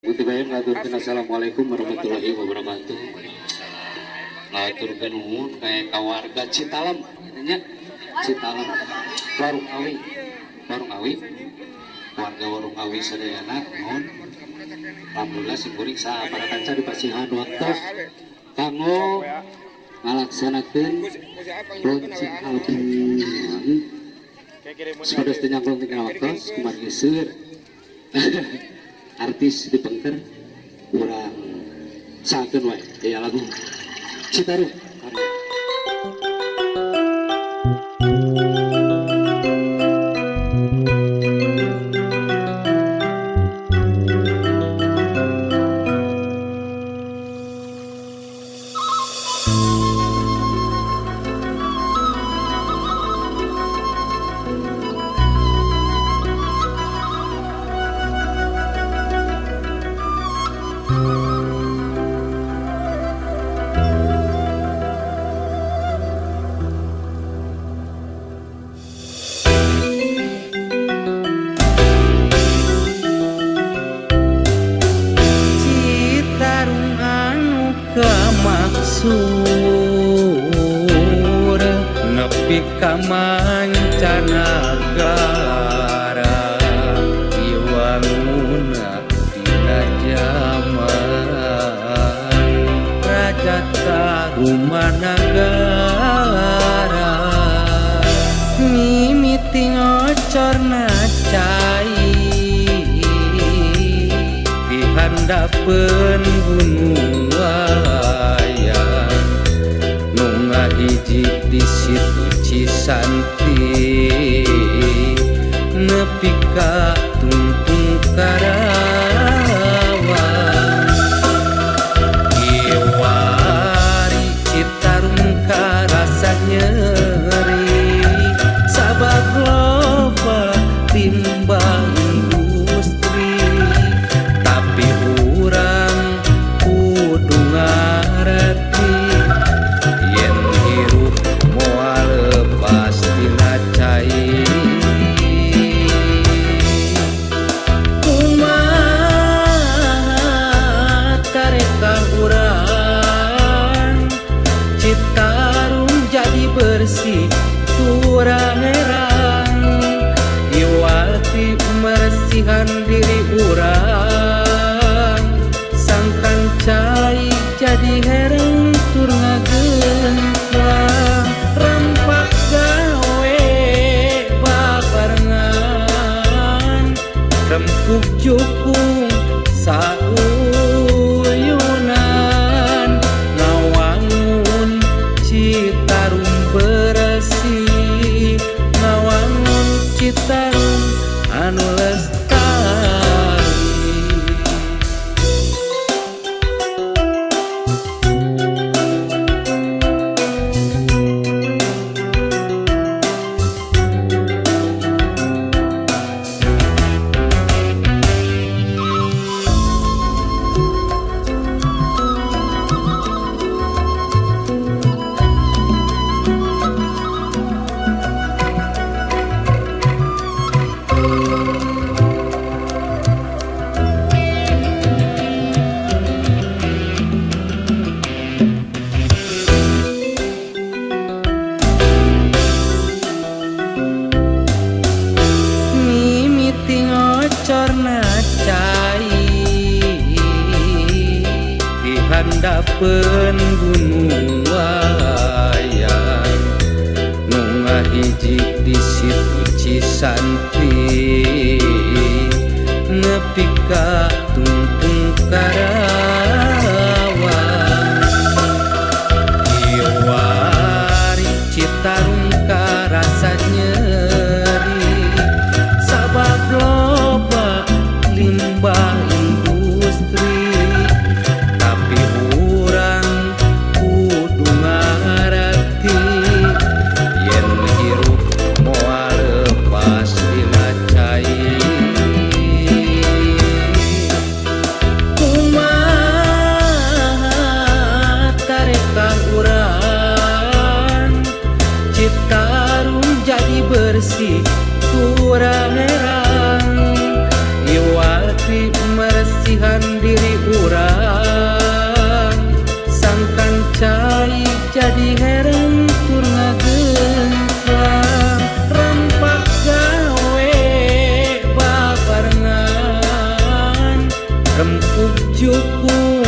Ngaturkeun assalamualaikum warahmatullahi wabarakatuh. Ngaturkeun nuhun ka warga Citalem nya, Citalem Warung Awi, Warung Awi, warga Warung Awi sadayana nuhun. Alhamdulillah simkuring para kanca dipasihan waktos kanggo ngalaksanakeun launching album. Supados teu nyangklong tinggal waktos kumargi seueur artis di pengker, urang sakeun wae ya lagu Citarum. Citarum anu kamaksur nepi ka mancanagara, iwanguna dina jaman Raja Tarumanagara. Mimiti ngocorna cai di handapeun Gunung Wayang, nu ngahiji di situ Cisanti nepi ka Tungtung Karawang. Kiwari Citarum karasa nyeri sabab loba limbah industri, tapi urang kudu ngarti yen hirup moal lepas tina cai. Kumaha tareka urang Citarum jadi bersih kurang herang, iwal ti meresihan diri urang, sangkan cai jadi herang tur ngagemplang. Rampak gawe babarengan, rempuk jukung sauyunan, ngawangun Citarum bersih, ngawangun Citarum anu lestari. Mimiti ngocorna cai di handapeun Gunung Wayang, nu ngahiji di situ Cisanti nepi ka Tungtung Karawang. Kiwari Citarum karasa nyeri sabab loba limbah industri, tapi urang kudu ngarti yen hirup moal lepas tina cai. Kumaha tareka urang Citarum jadi bersih kurang herang, iwal ti meresihan. Rempuh jukung.